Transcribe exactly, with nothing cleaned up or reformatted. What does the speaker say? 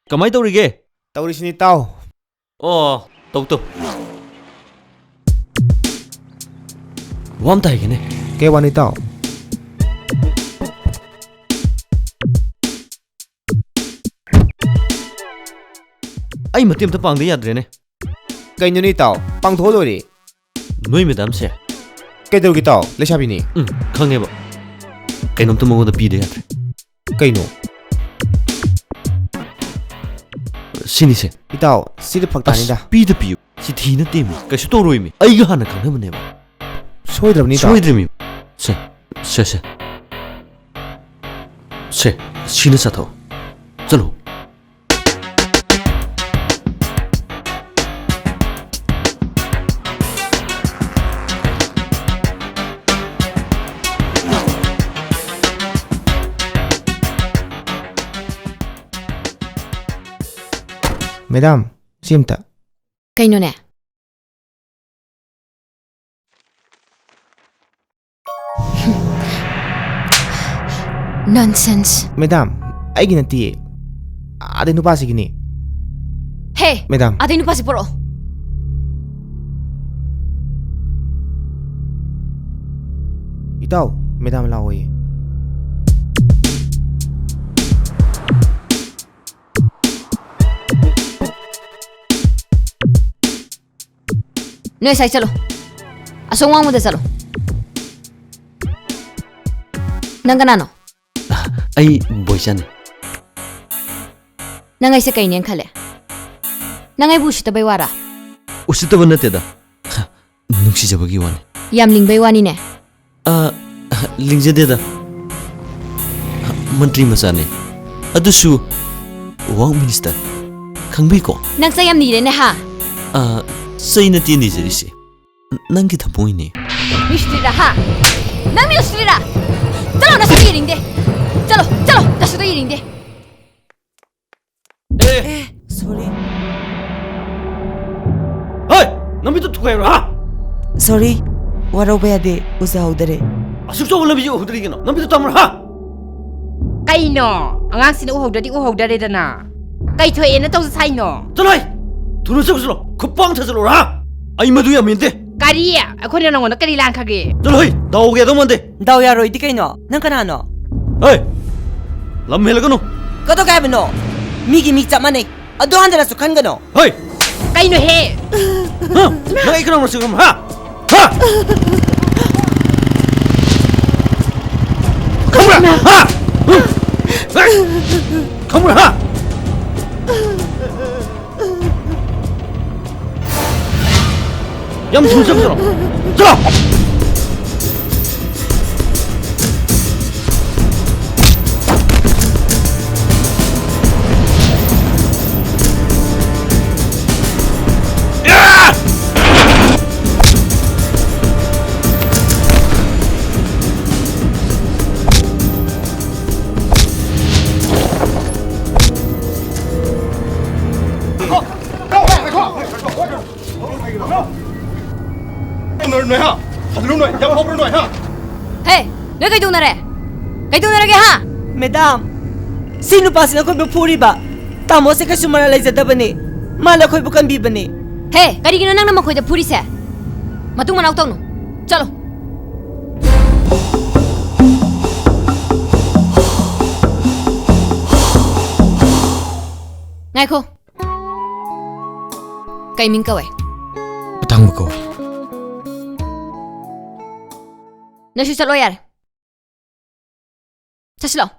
ꯀꯃꯥꯏ ꯇꯧꯔꯤꯒꯦ? ꯇꯧꯔꯤꯁꯤꯅꯤ, ꯏꯇꯥꯎ꯫ ꯑꯣ, ꯇꯧ, ꯇꯧ꯫ ꯋꯥ ꯑꯝꯇ ꯍꯥꯏꯒꯦꯅꯦ꯫ ꯀꯩ ꯋꯥꯅꯣ, ꯏꯇꯥꯎ? ꯑꯩ ꯃꯇꯦꯡ ꯑꯝꯇ ꯄꯥꯡꯗ ꯌꯥꯗ꯭ꯔꯦꯅꯦ꯫ ꯀꯩꯅꯣꯅꯦ, ꯏꯇꯥꯎ? ꯄꯥꯡꯊꯣꯛꯑ ꯂꯣꯏꯔꯦ꯫ ꯅꯣꯏ ꯃꯦꯗꯥꯝꯁꯦ꯫ ꯀꯩꯗꯧꯔꯒꯦ, ꯏꯇꯥꯎ? ꯂꯩꯁꯥꯕꯤꯅꯤ꯫ ꯎꯝ, ꯈꯪꯉꯦꯕ꯫ ꯀꯩꯅꯣꯝꯇ ꯃꯉꯣꯟꯗ ꯄꯤꯗ ꯌꯥꯗ꯭ꯔꯦ꯫ ꯀꯩꯅꯣ? ꯁꯤꯅꯤꯁꯦ꯫ ꯏꯇꯥꯎ, ꯁꯤꯗꯤ ꯐꯛ ꯑꯁ, ꯇꯥꯅꯤꯗ꯫ ꯄꯤꯗ ꯄꯤꯌꯨ꯫ ꯁꯤ ꯊꯤ ꯅꯠꯇꯦꯃꯤ꯫ ꯀꯩꯁꯨ ꯇꯧꯔꯣꯏꯃꯤ꯫ ꯑꯩꯒ ꯍꯥꯟꯅ ꯈꯪꯅꯕꯅꯦꯕ꯫ ꯁꯣꯏꯗ꯭ꯔꯕꯅꯤ, ꯏꯇꯥꯎ꯫ ꯁꯣꯏꯗ꯭ꯔꯦꯃꯤ꯫ ꯁꯦ, ꯁꯦ, ꯁꯦ꯫ ꯁꯦ, ꯁꯤꯅ ꯆꯥꯊꯣꯛꯑꯣ꯫ ꯆꯠꯂꯣ꯫ ꯃꯦꯗꯥꯝ, ꯁꯤ ꯑꯝꯇ꯫ ꯀꯩꯅꯣꯅꯦ? Nonsense. ꯃꯦꯗꯥꯝ, ꯑꯩꯒꯤ ꯅꯠꯇꯤꯌꯦ꯫ ꯑꯗꯩ ꯅꯨꯄꯥꯁꯤꯒꯤꯅꯤ꯫ ꯍꯦ! ꯃꯦꯗꯥꯝ꯫ ꯑꯗꯩ ꯅꯨꯄꯥꯁꯤ ꯄꯨꯔꯛꯑꯣ꯫ ꯏꯇꯥꯎ, ꯃꯦꯗꯥꯝ ꯂꯥꯛꯑꯣꯌꯦ꯫ ꯅꯣꯏ ꯁꯥꯏ ꯆꯠꯂꯣ꯫ ꯑꯁꯣꯝ ꯋꯥꯡꯃꯗ ꯆꯠꯂꯣ꯫ ꯅꯪ ꯀꯅꯥꯅꯣ? ꯑꯩ ꯕꯣꯏꯆꯥꯟꯅꯤ꯫ ꯅꯪ ꯑꯩꯁꯦ ꯀꯩꯅꯦꯅ ꯈꯜꯂꯦ? ꯅꯪ ꯑꯩꯕꯨ ꯎꯁꯤꯠꯇꯕꯩ ꯋꯥꯔꯥ? ꯎꯁꯤꯠꯇꯕ ꯅꯠꯇꯦꯗ꯫ ꯅꯨꯡꯁꯤꯖꯕꯒꯤ ꯋꯥꯅꯤ꯫ ꯌꯥꯝ ꯂꯤꯡꯕꯩ ꯋꯥꯅꯤꯅꯦ꯫ ꯑ, ꯂꯤꯡꯖꯗꯦꯗ꯫ ꯃꯟꯇ꯭ꯔꯤ ꯃꯆꯥꯅꯦ꯫ ꯑꯗꯨꯁꯨ ꯋꯥꯡ ꯃꯤꯅꯤꯁꯇꯔ꯫ ꯈꯪꯕꯤꯀꯣ? ꯅꯪ ꯆꯩ ꯌꯥꯝ ꯅꯤꯔꯦꯅꯦ, ꯍꯥ? ꯑ, ꯆꯩ ꯅꯠꯇꯦ ꯅꯤꯖꯔꯤꯁꯦ꯫ ꯅꯪꯒꯤ ꯊꯃꯣꯏꯅꯦ꯫ ꯃꯤ ꯎꯁꯤꯠꯇ꯭ꯔꯤꯔꯥ, ꯍꯥ? ꯅꯪ ꯃꯤ ꯎꯁꯤꯠꯇ꯭ꯔꯤꯔꯥ? ꯆꯠꯂꯣ, ꯅꯁꯛꯇꯣ ꯌꯦꯡꯅꯤꯡꯗꯦ꯫ ꯆꯠꯂꯣ, ꯆꯠꯂꯣ, ꯅꯁꯛꯇꯣ ꯌꯦꯡꯅꯤꯡꯗꯦ꯫ ꯑꯦ! ꯑꯦ, sorry꯫ ꯍꯣꯏ! ꯅꯃꯤꯠꯇꯨ ꯊꯨꯒꯥꯏꯔꯣ, ꯍꯥ? Sorry, ꯋꯥꯔꯧꯕ ꯌꯥꯗꯦ, ꯎꯖꯍꯧꯗꯔꯦ꯫ ꯑꯁꯨꯛ ꯆꯥꯎꯕ ꯂꯝꯕꯤꯁꯦ ꯎꯍꯧꯗ꯭ꯔꯤ ꯀꯩꯅꯣ? ꯅꯃꯤꯠꯇꯨ ꯇꯝꯃꯣ, ꯍꯥ? ꯀꯩꯅꯣ? ꯑꯉꯥꯡꯁꯤꯅ ꯎꯍꯧꯗ꯭ꯔꯗꯤ ꯎꯍꯧꯗꯔꯦꯗꯅ꯫ ꯀꯩ ꯊꯣꯛꯑꯦꯅ ꯇꯧꯁꯦ ꯍꯥꯏꯅꯣ? ꯆꯠꯂꯣꯍꯦ! ꯊꯨꯅ ꯆꯠꯂꯨ, ꯆꯠꯂꯨ! ꯈꯨꯄꯥꯡ ꯊꯥꯖꯤꯜꯂꯨꯔꯥ? ꯑꯩ ꯃꯗꯨ ꯌꯥꯝ ꯌꯦꯟꯗꯦ! ꯀꯔꯤ? ꯑꯩꯈꯣꯏꯅ ꯅꯪꯉꯣꯟꯗ ꯀꯔꯤ ꯂꯥꯟꯈ꯭ꯔꯒꯦ? ꯆꯠꯂꯣꯍꯦ! ꯗꯥꯎꯒꯤ ꯑꯗꯨꯝ ꯃꯟꯗꯦ! ꯗꯥꯎ ꯌꯥꯔꯣꯏꯗꯤ ꯀꯩꯅꯣ? ꯅꯪ ꯀꯅꯥꯅꯣ? ꯍꯦ! ꯂꯝ ꯍꯦꯜꯂꯒꯅꯨ! ꯀꯗꯧꯒꯦ ꯍꯥꯏꯕꯅꯣ? ꯃꯤꯒꯤ ꯃꯤ ꯆꯞ ꯃꯥꯟꯅꯩ꯫ ꯑꯗꯨ ꯍꯟꯊꯅꯁꯨ ꯈꯟꯒꯅꯣ꯫ ꯍꯣꯏ! ꯀꯩꯅꯣꯍꯦ? ꯍꯥ? ꯅꯪ ꯑꯩ ꯀꯅꯥ ꯃꯁꯛ ꯈꯪꯕ꯭ꯔꯥ? ꯍꯥ? ꯈꯪꯕ꯭ꯔꯥ? ꯍꯥ? ꯍꯥ? ꯈꯪꯕ꯭ꯔꯥ? ꯍꯥ? ꯌꯥꯝ ꯊꯨꯅ ꯆꯠꯈ꯭ꯔꯣ꯫ ꯆꯠꯂꯣ! ꯅꯣꯏ, ꯅꯣꯏ, ꯍꯥ? ꯍꯜꯂꯨ ꯅꯣꯏ, ꯌꯥꯝ ꯍꯧꯕ꯭ꯔꯣ ꯅꯣꯏ, ꯍꯥ? ꯍꯦ, ꯅꯣꯏ ꯀꯩꯗꯧꯅꯔꯦ? ꯀꯩꯗꯧꯅꯔꯒꯦ, ꯍꯥ? ꯃꯦꯗꯥꯝ, ꯁꯤ ꯅꯨꯄꯥꯁꯤꯅ ꯑꯩꯈꯣꯏꯕꯨ ꯐꯨꯔꯤꯕ꯫ ꯇꯥꯃꯣꯁꯦ ꯀꯩꯁꯨ ꯃꯔꯥꯜ ꯂꯩꯖꯗꯕꯅꯤ꯫ ꯃꯥꯅ ꯑꯩꯈꯣꯏꯕꯨ ꯀꯟꯕꯤꯕꯅꯤ꯫ ꯍꯦ, ꯀꯔꯤꯒꯤꯅꯣ ꯅꯪꯅ ꯃꯈꯣꯏꯗ ꯐꯨꯔꯤꯁꯦ? ꯃꯇꯨꯡ ꯃꯅꯥꯎ ꯇꯧꯅꯨ꯫ ꯆꯠꯂꯣ꯫ ꯉꯥꯏꯈꯣ꯫ ꯀꯩ ꯃꯤꯡ ꯀꯧꯋꯦ? ꯑꯇꯥꯡꯕ ꯀꯧꯋꯦ꯫ ꯅꯪꯁꯨ ꯆꯠꯂꯣ ꯌꯥꯔꯦ꯫ ꯆꯠꯁꯤꯜꯂꯣ꯫